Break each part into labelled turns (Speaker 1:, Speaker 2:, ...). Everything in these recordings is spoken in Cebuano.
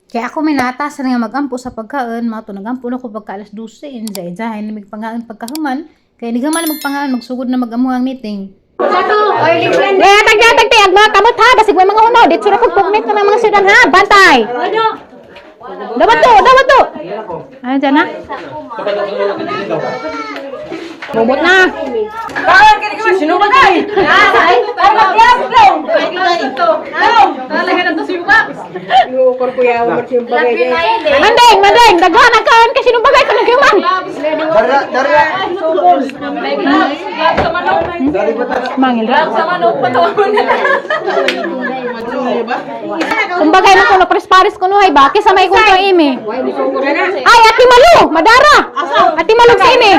Speaker 1: Kaya ako may natasan nga magampo sa pagkaon, mao to nagampo na ko pagka alas 12, injay injay na magpangaon pagkahuman. Kaya ni human magpangaon, magsugod na mag-amo ang meeting. Eh, tag tag tag mga kamot ha, basig may mga hunaw, dito ra pag pugnit ka ng mga sudan ha, bantay. Dapat to, dapat to. Ano dyan na? Bubot na. Mandeng, mandeng, daghan ang kaon kasi nung bagay ko nang human.
Speaker 2: Darra, darra.
Speaker 1: Mangil ra. Kung bagay na kuno pares pares kuno hay ba kaysa may kung imi. Ay, Ate Malu, madara. Ate Malu sa imi.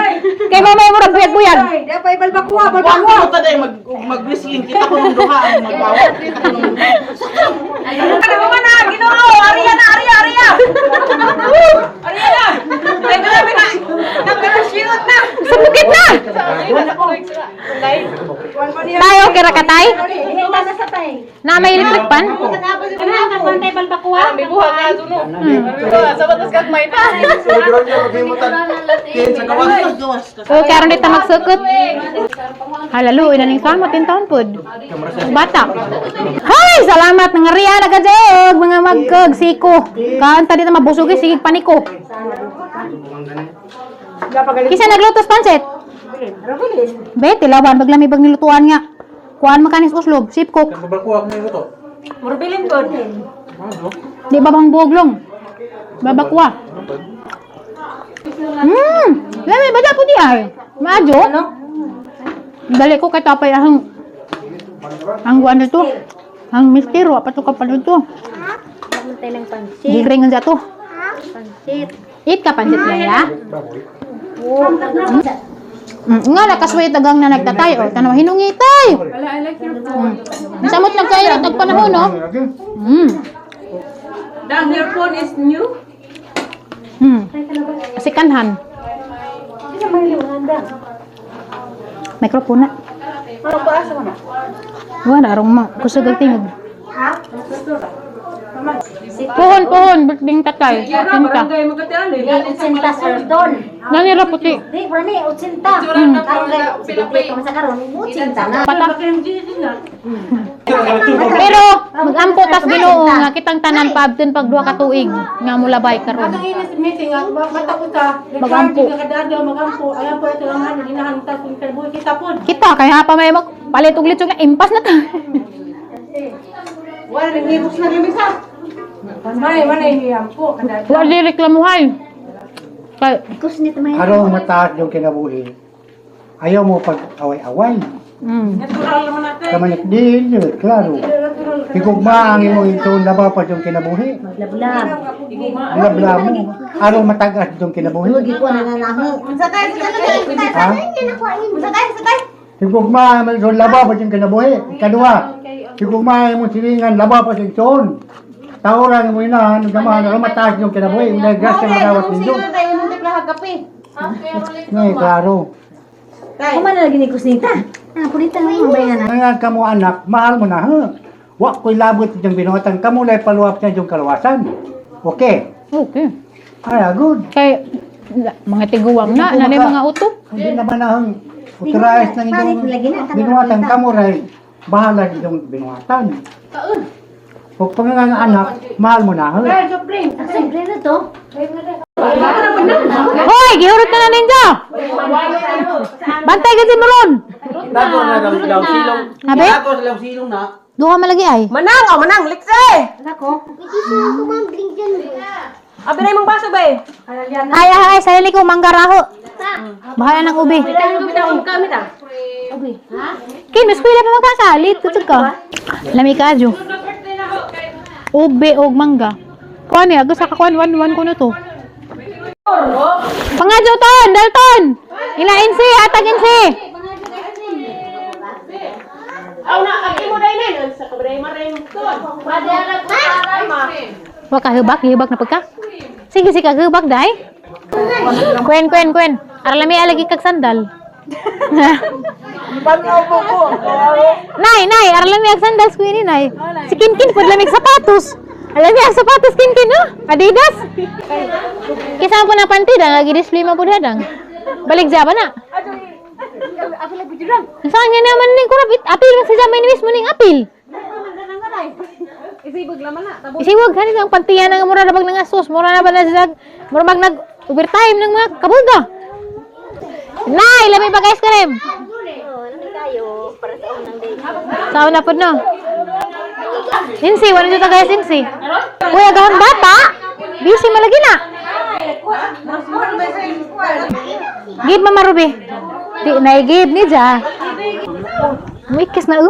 Speaker 1: Kay may may murag buyag-buyag.
Speaker 3: Buwan ko ta day mag mag-whistling kita ko nung duha ang magbawat kita ko nung duha.
Speaker 4: Ano man na, Ginoo, Arya na, Arya, Arya. Arya na. Ay, grabe na. Nagkakashirot na.
Speaker 1: Sa bukit na. Tayo kira katay. Na may electric pan.
Speaker 2: Siguro niya maghimutan. Tin sa gawas.
Speaker 1: O karon dito magsukot. Halalo, ina ning kamo tin taon pod. Bata. Hay, salamat nga riya na gadjog mga magkag siko. Kaan ta dito mabusog eh, sige paniko. Kisa naglutos pansit? Be, tilawan baglami bag nilutuan nga. Kuan makanis uslob, sip cook.
Speaker 2: Mabalkuha ko nito to.
Speaker 4: Murbilin ko.
Speaker 1: Di ba bang buoglong? Babakwa. Lami ba po di ay? Maadyo? Ano? Dali ko kay tapay ang ang guan nito. Ang mistero pa to ka pa nito. Gigring ang jato.
Speaker 5: Pansit.
Speaker 1: Eat ka pansit na ya. Nga nakasweet agang na nagtatay o tanaw hinungi tay. Samot lang kayo tag panahon no.
Speaker 4: Dang, your phone is new?
Speaker 1: Si kanhan. Microphone na. Wala arong ma kusog ang tingog. Puhon, puhon, birthday tatay.
Speaker 4: Yara,
Speaker 1: Tinta.
Speaker 4: barangay Makati.
Speaker 5: Utsinta sir don.
Speaker 1: Nani ra puti.
Speaker 5: Di, prami, utsinta. Karon kay sige ka sa karon, utsinta na.
Speaker 1: Pata. Pero magampo tas Ginoo nga kitang tanan paabton pag duha ka tuig nga mulabay karon.
Speaker 6: Meeting at mata ko sa
Speaker 1: Magampo.
Speaker 6: recording nga kadadyo magampo alam po ito lang ano ginahan ta kung kalbuhi kita po.
Speaker 1: Kita kaya pa may mag palit og litsong na impas na ta.
Speaker 6: Wala nang hibos na kami sa may wala hiyampo kadadyo.
Speaker 1: Wa di reklamuhay. Kay
Speaker 5: Kus nito may.
Speaker 7: Araw mataas yung kinabuhi, ayaw mo pag away-away.
Speaker 4: Natural naman natin.
Speaker 7: Kamanik din, klaro. Higugma ang imong ito laba pa yung kinabuhi.
Speaker 5: Maglablab.
Speaker 7: Blabla mo. Araw matagas yung kinabuhi.
Speaker 5: Lugi ko na nanaho.
Speaker 7: Ha? Higugma ang ito laba pa yung kinabuhi. Ikaduha, higugma ang imong silingan laba pa yung itoon. Tauran mo inahan, gamahan, araw mataas yung kinabuhi. Hindi grasya magawat ninyo. Ngay, klaro.
Speaker 5: Kuman na lagi ni Kusnita. Ah, pulita nga yung bayan na.
Speaker 7: Nga kamo anak, mahal mo na ha. Wa ko'y labot yung binuhatan, kamo lay paluwap niya yung kaluwasan. Okay.
Speaker 1: Okay.
Speaker 7: Ay, ah, good.
Speaker 1: Kay mga tiguang na, nanay mga uto.
Speaker 7: Hindi naman na ang uturais ng
Speaker 5: Palit
Speaker 7: inyong
Speaker 5: lagi na, tanong
Speaker 7: binuhatan,
Speaker 5: kita.
Speaker 7: kamo ray bahala yung binuhatan. Kung pangangang anak, mahal mo na ha.
Speaker 5: Ang simple na to.
Speaker 1: Hoy, gihurot na na ninyo. Bantay gid mo ron.
Speaker 3: Dago na daw silaw silong.
Speaker 1: Abi?
Speaker 3: Dago silaw silong na.
Speaker 1: Duha malagi ay.
Speaker 4: Manang, oh, manang, likse!
Speaker 5: Ako.
Speaker 4: Abi na imong baso ba eh?
Speaker 1: Ay ay ay sarili ko manggaraho. Bahala ng ubi. Kin, mas kuya pa magkasalit. Tutug ka. Lami ka, Jo. Ube og mangga. Kuan eh, agus sa kakuan, one, one ko na to. Pangadyo ton, Dalton! Ila insi, hatag insi!
Speaker 4: Aw na, abi mo dai nen sa kabray maring ton.
Speaker 1: Wa ka hubak, hubak na pagka. Sige, sige, hubak dai. Kwen, kwen, kwen. Aralami alagi kag sandal. Nay, nay, aralami ag sandal squini nay. Si Kinkin pud lamig sapatos. Alam niya, ang sapatos kinkin, no? Adidas. Kisa po na panty dang, lagi display mo po dang. Balik jaba na. Saan niya naman ning kurap it apil man sa jamay ni mismo ning apil. Isiwag hani ang pantiyan nga mura na bag nang asos, mura na ba na sila, mura mag nag overtime ng mga kabulga. Nay, lamay pa guys karem. Sa una po no. Insi, wala dito guys, insi. Uy, agahon bata. Busy malagi na. Give Mama Ruby. Di na give ni ja. Muikis na.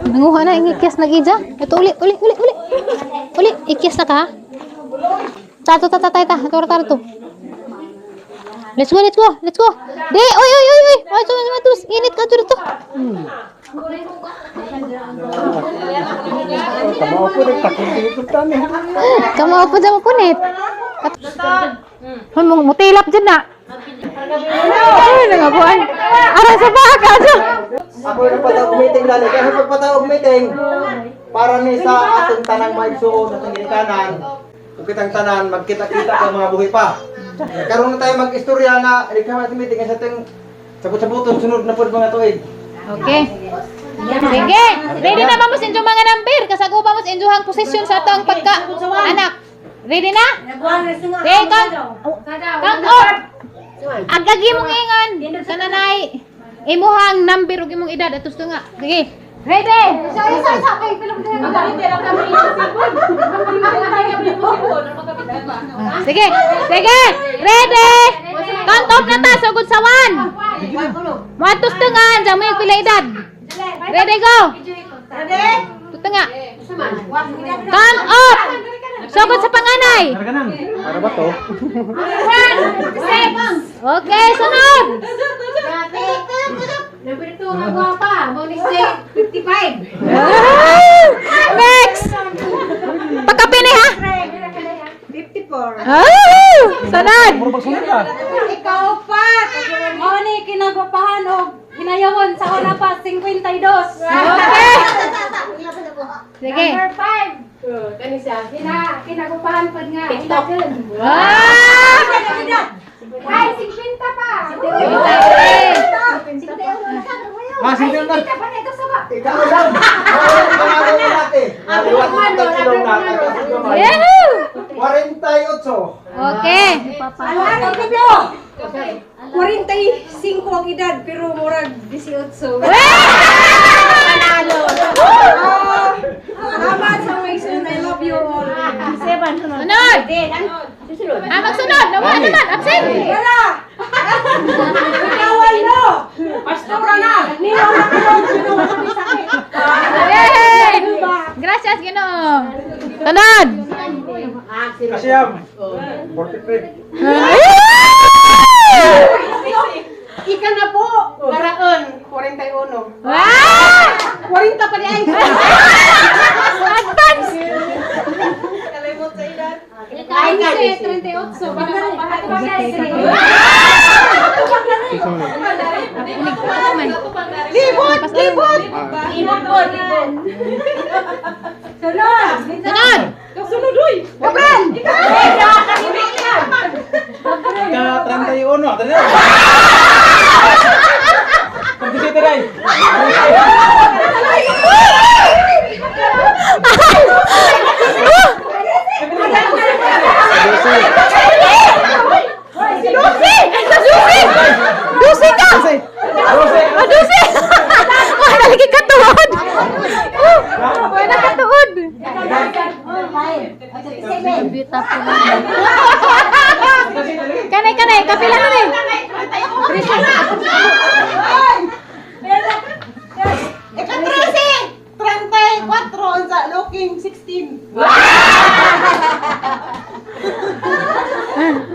Speaker 1: Nanguha na ingikis na gija. Ito uli uli uli uli. Uli, ikis na ka. Tato tata tata, ta ito to. Let's go, let's go, let's go. Di, oy oy oy oy. Oy, sus, sus, init ka dito.
Speaker 7: Kamao po rin, takot dito tani.
Speaker 1: Kamao po dyan mo punit. Hoy, mutilap dyan na. Ay, nangabuan. Ara sa baka dyan.
Speaker 2: Ako yung nagpatawag meeting dali. Kasi pagpatawag meeting, para ni sa atong tanang maigsuon at ang ginikanan, ug kitang tanan, magkita-kita kang mga buhi pa. Karon na tayo mag-istorya na reklamo sa meeting kasi ating sabot-sabuton sunod na pud mga tuig.
Speaker 1: Okay. Sige. Ready na ba mo sa inyong mga number? Kasagupa mo sa inyong posisyon sa atong pagka anak. Ready na? Okay, count. Count up. Agagi mong ingon. Kananay. Imuhang number ug imong edad atos to nga. Sige. Ready? Sige. Sige. Ready? Count off na ta sugod sa 1. Moatos to nga, diyan mo yung pila edad. Ready, go! Ready? Tuto nga. Count up! Sugod sa panganay.
Speaker 2: Para ba to?
Speaker 1: Okay, sunod!
Speaker 6: Number 2 nga gwapa, mo ni 55.
Speaker 1: Next! Pagkapini ha?
Speaker 6: 54.
Speaker 1: Oh, sunod!
Speaker 2: Muro pagsunod ka.
Speaker 6: Ikaw pa. Mo ni kinagwapahan og hinayawon sa una pa 52.
Speaker 1: Okay! Sige.
Speaker 6: Number 5. Kani siya. Kinagupahan pud nga. TikTok.
Speaker 1: Ah!
Speaker 6: Ay, 50 pa.
Speaker 1: Okay.
Speaker 2: Ah, sige na.
Speaker 6: Pa na ito sa ba?
Speaker 2: Ikaw lang. Pangalan natin. Liwat mo ilong natin.
Speaker 1: Yahoo!
Speaker 2: 48.
Speaker 1: Okay.
Speaker 6: Ano ko? 45 ang edad pero murag 18.
Speaker 1: Panalo!
Speaker 6: Salamat sa mga isun. I love you all.
Speaker 1: Sunod! Ah, magsunod! Nawa naman! Absent!
Speaker 6: Wala! Ikaw no! Pastora na! Nino na karon, sino na sakit.
Speaker 1: Yay! Gracias, Ginoo. Sunod!
Speaker 2: Kasiyam. 43.
Speaker 3: Ika na po! Garaon, 41.
Speaker 1: Wow!
Speaker 3: 40 pa di ay!
Speaker 1: Advance!
Speaker 3: Kalimot sa edad.
Speaker 6: Ay, kasi 38.
Speaker 3: Libot! Libot!
Speaker 6: Libot! Sunod!
Speaker 1: Sunod!
Speaker 3: Kasunod, uy! Gabriel!
Speaker 2: Ka 31. Dali na. 37 ray.
Speaker 1: Dusi! Dusi! Dusi ka!
Speaker 2: Dose.
Speaker 1: Ah, dusi! Wala lagi katuod! Wala katuod! Kanay, kanay, kapila na rin.
Speaker 3: Ika 13! 34 sa looking 16.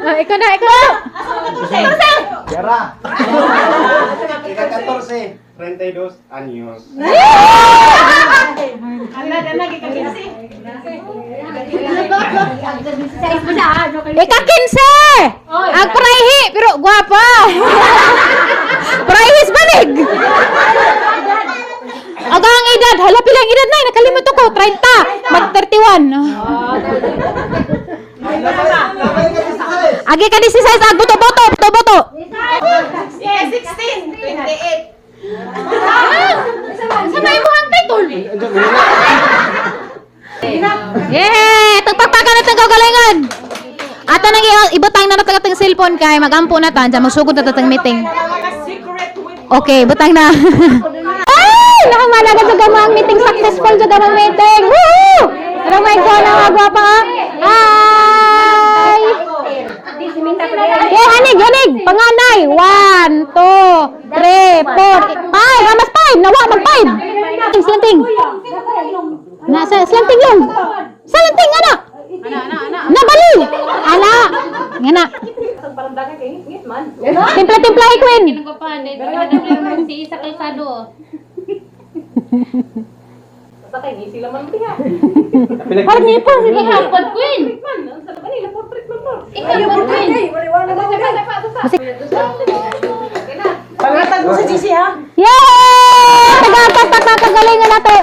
Speaker 1: Ah, ikaw na, ikaw na.
Speaker 2: Yara. Ika 14. 32 años.
Speaker 3: Ala, dana, ika 15.
Speaker 1: Ika 15! Ang praihi, pero gwapa. Praihis balig. Aga ang edad, hala pila ang edad na, nakalimot ako, 30, mag 31.
Speaker 2: Labay ka sa size.
Speaker 1: Agi ka ni si size ag boto-boto, boto-boto.
Speaker 4: Yeah, 16, 28.
Speaker 1: Sa may muhang title. Yeah, tagpagpakan na itong kagalingan. Ato nang ibutang na natin atong cellphone kay magampo na ta, dyan magsugod na tatang meeting.
Speaker 4: Secret weapon.
Speaker 1: Okay, butang na. Ay, nakamalaga jud mo ang meeting, successful jud ang meeting. Woohoo! Pero may ko na mga gwapa ha. Hi! Okay, hanig, hanig. Panganay. 1, 2, 3, 4, 5. Amas 5. Nawa, mag 5. Slanting. Na, sa, slanting yung. Slanting, ana. Nabali. Ana. Ngana. Timpla-timpla, eh, Queen.
Speaker 6: Si Isa Calzado.
Speaker 1: Parang ngipon.
Speaker 6: Ihapon, Queen. Ikaw, Queen.
Speaker 3: Pangatag mo sa GC ha.
Speaker 1: Yay! Taga-taga-tagalingan nato.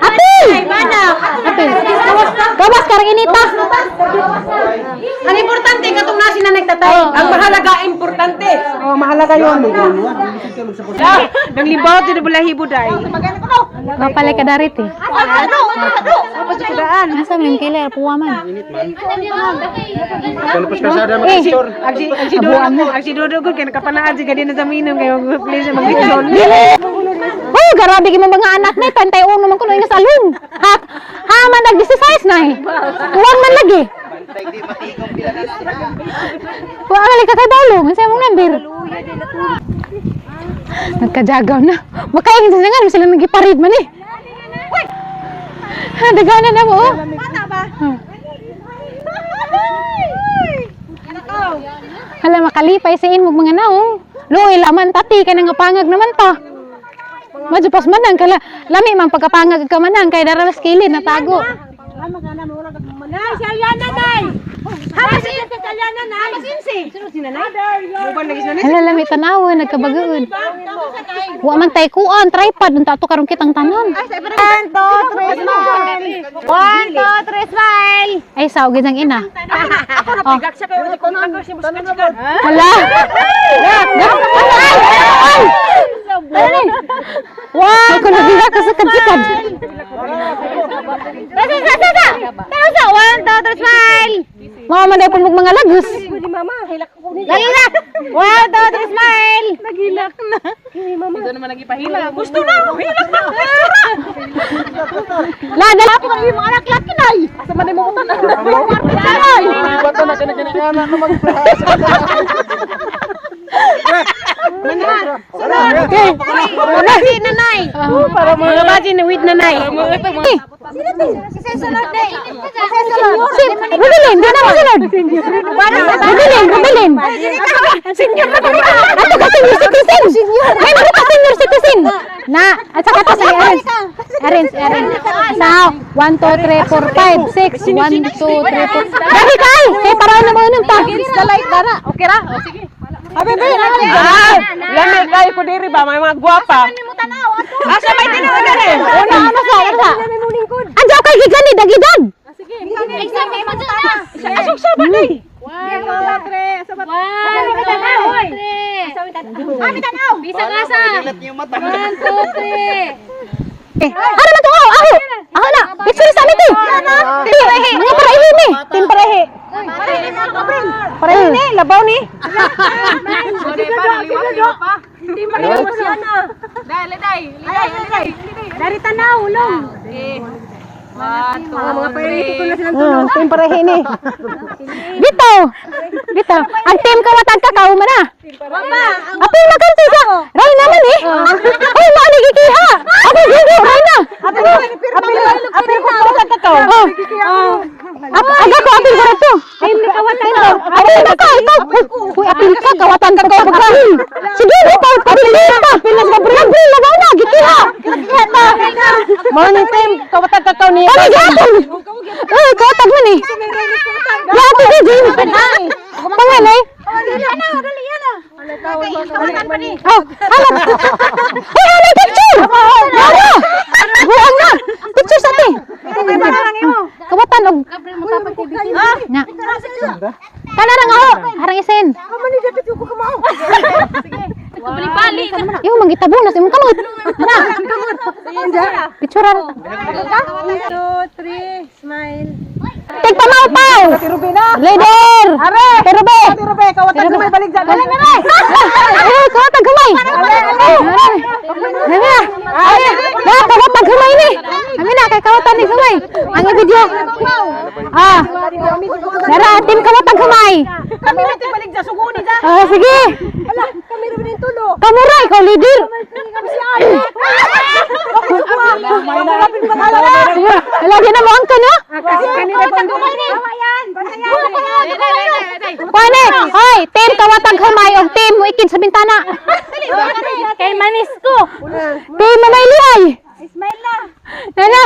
Speaker 1: Apil! Apil. Gawas karang inita.
Speaker 4: Ang importante katong nasi na nagtatay. Ang mahalaga importante.
Speaker 3: Oh, mahalaga 'yon. Nang libaw ti balahibo dai.
Speaker 1: Mapalay ka darit eh. Asa man kila puwa man. Eh,
Speaker 3: Ang si Dodo, ang si Dodo gud kay nakapanaad si gadi na sa minom kay please mag-leksyon.
Speaker 1: Oh, grabe kay mga anak ni tantay uno man kuno ingas alon. Ha, ha man nag 16 na eh. Kuwang man lagi. Wa ali ka kay balo, unsa imong number? Nagkajagaw na. Makaingin sa nga sila nagiparid man eh. Ha, dagana na mo. Oh. Hala makalipay sa inmog mga naong. Luoy laman tati kay nga pangag naman ta. Madyo pas manang kala lami man pagkapangag ka manang kay daralas kilid natago. Hala lami tanawa nagkabagood. Wa man tay kuan tripod unta ato karon kitang tanan.
Speaker 5: 1, 2, 3, smile! 1, 2, 3, smile!
Speaker 1: Ay saw gid ang ina.
Speaker 4: Ako na pigak siya kayo ko ako siya muskat siya.
Speaker 1: Hala. Ay! Ay! Ano ni? Wow, ko nabiga ka sa kadsikad. Sa sa sa sa. Tara sa 1 2 3 smile. Mama man dai pud mga lagos. Lagi na. 1 2 3 smile.
Speaker 3: Naghilak na. Ito naman nagipahila.
Speaker 4: Gusto na ako hilak na.
Speaker 1: La dala ko yung mga anak laki nay.
Speaker 3: Asa man mo tanan.
Speaker 2: Bato na kinakinana na mag
Speaker 1: Okay. Wala si nanay.
Speaker 3: Para mga baji na with nanay.
Speaker 1: Si Rubilin, di na masunod. Rubilin, Rubilin. Senior na kami. Ato ka senior citizen. Ay, ano ka senior citizen? Na, at saka to sa Arens. Arens, Arens. Sa 1 2 3 4 5 6 1 2 3 4. Dali ka ay. Kay para na mo nung ta.
Speaker 4: The light dara. Okay ra? O sige.
Speaker 3: Abe be, ah, lami kayo ko diri ba may mga gwapa.
Speaker 4: Asa may tinawag gani?
Speaker 1: Una ano sa, ano sa. Andiyo kay gigani dagidad.
Speaker 4: Asog sa ba day?
Speaker 6: Bisag asa. 1, 2, 3.
Speaker 1: Ano man to? Oh, ako. Ako na. Picture sa amin to. Mga parehi ni. Team parehi. Parehi ni, labaw ni.
Speaker 6: Dari tanaw, long.
Speaker 1: Team parehi ni. Dito. Dito. Ang team kawatan ka kao man na. Apil na kanto sa. Ray naman eh. Ay, mo ani gikiha. Ako gigo ray na.
Speaker 3: Apil apil ko kawatan ka ka.
Speaker 1: Oh. Aga ko apil ko to. Team ni kawatan ka. Apil na ka ikaw. Uy, apil ka kawatan ka ka pagkain. Sige, di pa apil pa. Apil na sa Gabriel. Gabriel labaw na gikiha. Gikiha ta.
Speaker 3: Mao ni team kawatan ka ni.
Speaker 1: Kami gihapon. Eh, kawatan man eh. Gihapon di Jane. Panganay. Oh, halag. Hey, halag picture. Wala. Buang na. Picture sa ate. Kawatan og na. Kana ra nga ho. Harang isen. Yung mangitabo na sa imong kamot. Na. Picture ra.
Speaker 6: 1, 2, 3, smile.
Speaker 1: Tigpamawpaw. Leader. Are. Terube.
Speaker 3: Terube, kawatan gamay balik dyan. Dali, dali.
Speaker 1: Eh, kawatag humay. Are. Are. Are. Na, kawatag humay ni. Ami na kay kawatan ni humay. Ang video. Ah. Dara, team kawatag humay.
Speaker 3: Kami natin balik dyan, suguni dyan.
Speaker 1: Ah, sige.
Speaker 6: Ala, kami rin yung tulo.
Speaker 1: Kamura ikaw leader. Ala, di na mo ang kano? Kuan eh. Hoy, team kawatag humay og team muikid sa bintana.
Speaker 6: Kay manis ko.
Speaker 1: Team mamay liay.
Speaker 6: Smile na.
Speaker 1: Nana.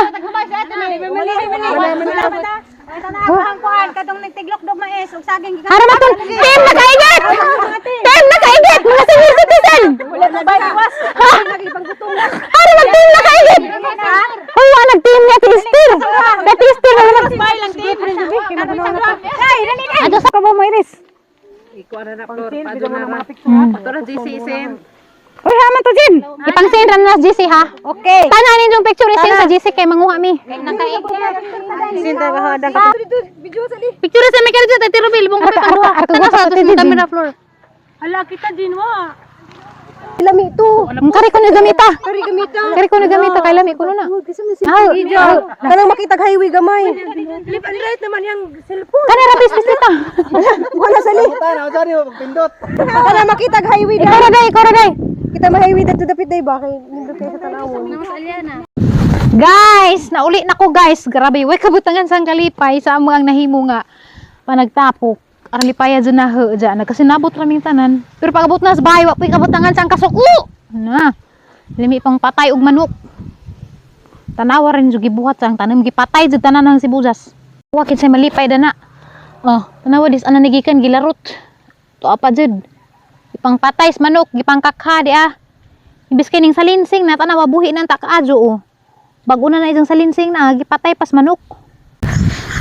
Speaker 6: Ang kuan kadong nagtiglok dog mais ug saging gikan.
Speaker 1: Hara maton. Team nakaigit. Team nakaigit mga senior citizen.
Speaker 6: Wala na ba iwas?
Speaker 1: Ha? Hara mag team nakaigit. Hoy, wa nag team niya si Esther. Dati Esther wala nag Ato sa kabo mo iris. Uy, haman to Jin. Ipang-send ra na sa GC ha.
Speaker 6: Okay.
Speaker 1: Tanan ninyong picture i-send sa GC kay manguha mi.
Speaker 4: Picture sa Michael dito, Tati Rubil, bung
Speaker 1: Arka arka arka ko sa
Speaker 4: camera floor.
Speaker 6: Ala kita din wa.
Speaker 1: Lami to. Ang kari ko na gamita.
Speaker 6: Kari gamita.
Speaker 1: Kari ko na gamita kay lami ko na. Aw, aw.
Speaker 6: Kanang makita highway gamay. Left and right naman yang cellphone.
Speaker 1: Kana ra bis bisita.
Speaker 6: Wala sali.
Speaker 2: Tanan, sorry, pindot.
Speaker 6: Kana makita highway
Speaker 1: Ikaw ra day, ikaw ra day.
Speaker 6: Kita ma-highway dito dapit day ba kay nindot kay sa tanawon.
Speaker 1: Guys, nauli na ko guys. Grabe, way kabutangan sang kalipay sa among ang nahimo nga panagtapok. Aron lipaya dyan na ho dyan. Nagkasinabot raming tanan. Pero pag-abot na sa bahay, wa po'y kabutangan sang kasuko. Na. Limi pang patay og manok. Tanawa rin jud gibuhat sang tanom gipatay jud tanan ang sibuyas. Wa kin say malipay dana. Oh, tanawa dis ana nagikan gilarot. Tuwa pa jud. Ipang patay sa manok, gipang kakha di ah. Imbis kay ning salinsing na tanawa buhi nang takaadyo oh. Bago na na isang salinsing na, gipatay pas manok.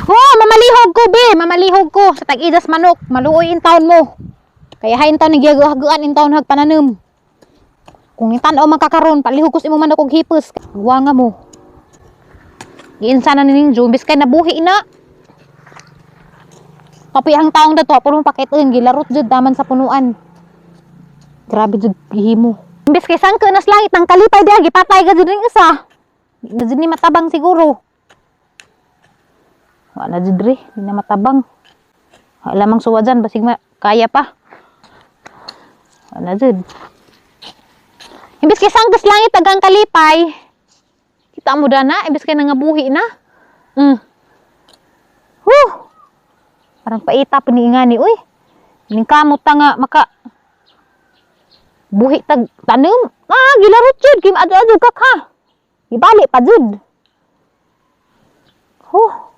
Speaker 1: Oh, mamalihog ko, be. Mamalihog ko. Sa tag-idas manok. Maluoy in taon mo. Kaya hain taon nagyagahagaan in taon hag pananom. Kung itan-aw makakaroon, palihog ko sa imong manok og hipos. Wanga mo. Giinsa na ni Ninjo, imbis kay nabuhi na. Kapi ang taong dato, puro mong pakitin, gilarot jud daman sa punuan. Grabe jud gihimo. Imbis kay sangka nas langit ang kalipay diha gipatay ka jud ning isa. Di na jud ni matabang siguro. Wala jud re, di na matabang. Wala mang suwa dyan, basig ma kaya pa. Wala jud. Imbis kay sangkas langit tagang kalipay. Kita mo dana, imbis kay nangabuhi na. Huh. Parang paita pa ni nga ni, uy. Ning kamot ta nga maka buhi tag tanom. Ah, gilarot jud kim adu-adu ka ka. Ibali pa jud. Huh.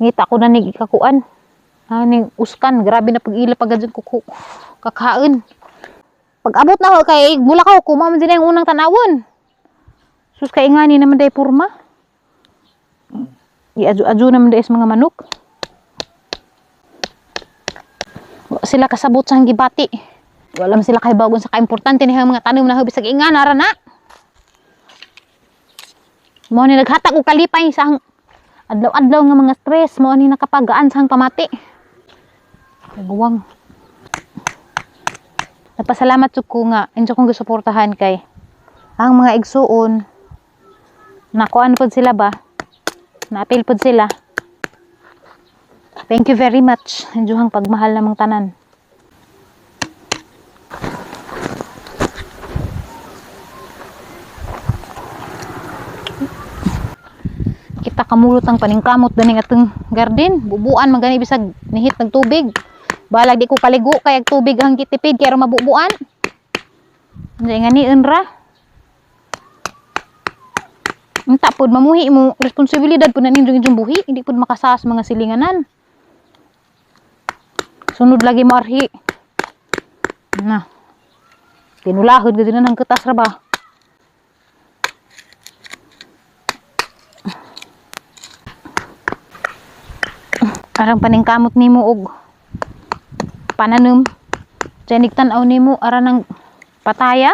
Speaker 1: Ngita ko na nig ikakuan. Ah, ning uskan, grabe na pag-ila pag jud kuku kakaon. Pag abot na ho kay mula ka kuma man din ang unang tanawon. Sus kay nga ni naman day purma. Iadyo-adyo naman day sa mga manok. Wa sila kasabot sa gibati. Wala man sila kay bagon sa kaimportante ni ang mga tanom na bisag inga nara na. Mao ni naghatag og kalipay sa ang adlaw-adlaw nga mga stress, mao ni nakapagaan sa ang pamati. Nagwang. Nagpasalamat jud ko nga injo kong gisuportahan kay ang mga igsuon nakuan pod sila ba? Naapil pod sila. Thank you very much. Injohang pagmahal namang tanan. Kita kamulot ang paningkamot daning atong garden. Bubuan man gani bisag nihit ng tubig. Balag di ko kaligo kay ag tubig ang gitipid kay aron mabubuan. Unsa nga ni ra. Unta pod mamuhi mo responsibilidad pod na ninyong inyong buhi, hindi pod makasas mga silinganan. Sunod lagi mo arhi. Na. Tinulahod gud na ng kutas ra ba. Arang paningkamot nimo og pananom. Tiyanig tan-aw nimo ara ng pataya.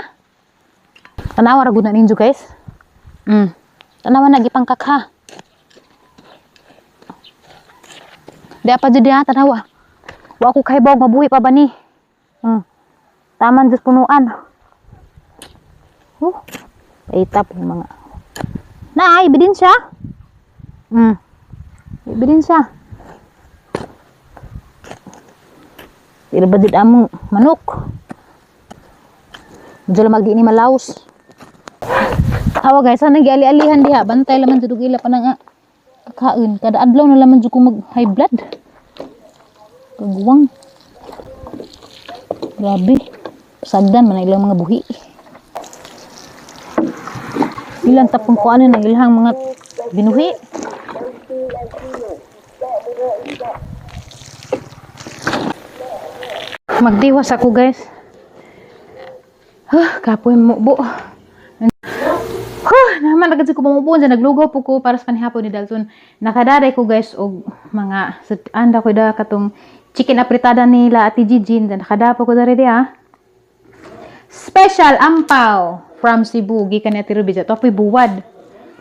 Speaker 1: Tanawa ra gud na ninyo, guys. Tanawa na gipangkakha. Di pa jud diha tanawa. Wa ko kahibaw mabuhi pa ba ni. Taman jud punuan. Paitap yung mga. Na, ebidensya. Ebidensya. Pero ba jud among manok? Medyo lamag di ni malaos. Awa guys, sana giali-alihan diha. Bantay laman jud og ila pa na nga kakaon. Kada adlaw na laman jud ko mag high blood. Kagwang. Grabe. Sagdan man ang ilang mga buhi. Ilang tapong ko ano ng ilang mga binuhi. Magdiwas ako, guys. Huh, kapoy mo bo. Huh, naman agad ko pumubo dyan. Naglugaw po ko para sa panihapon ni Dalton. Nakadaday ko, guys, og mga anda ko da katong chicken apritada nila Ate Gigi. Nakada po ko dari diha. Special ampaw from Cebu gikan ni Ate Ruby. Ato po'y buwad.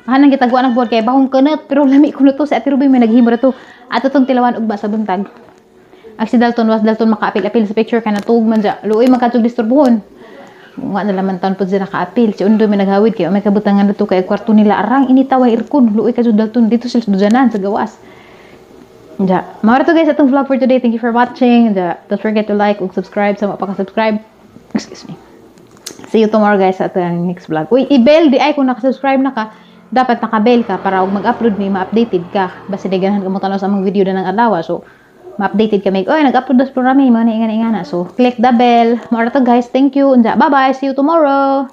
Speaker 1: Hanang gitagwa ng buwad kay bahong kanat pero lami ko to si Ate Ruby may naghimo to. Ato tong tilawan ugma sa buntag. Ang si Dalton was Dalton makaapil-apil sa picture kay natuog man dya. Luoy man kadtong disturbuhon. Nga na laman taon po siya nakaapil. Si Undo may naghawid kay may kabutangan na to kay kwarto nila arang initaw ay aircon. Luoy ka Dalton dito sila sa dujanan sa gawas. Ja. Mao to guys atong vlog for today. Thank you for watching. Ja. Don't forget to like ug subscribe sa mga pa-subscribe. Excuse me. See you tomorrow, guys, sa atong next vlog. Uy, i-bell di ay kung nakasubscribe na ka, dapat naka-bell ka para og mag-upload may ma-updated ka. Basta di ganahan ka mo tan-aw sa among video na ng adlaw. So, ma-updated kami. Oy, nag-upload na sa programa, mga ingana ingana. So, click the bell. Mao to guys. Thank you. Unja, bye-bye. See you tomorrow.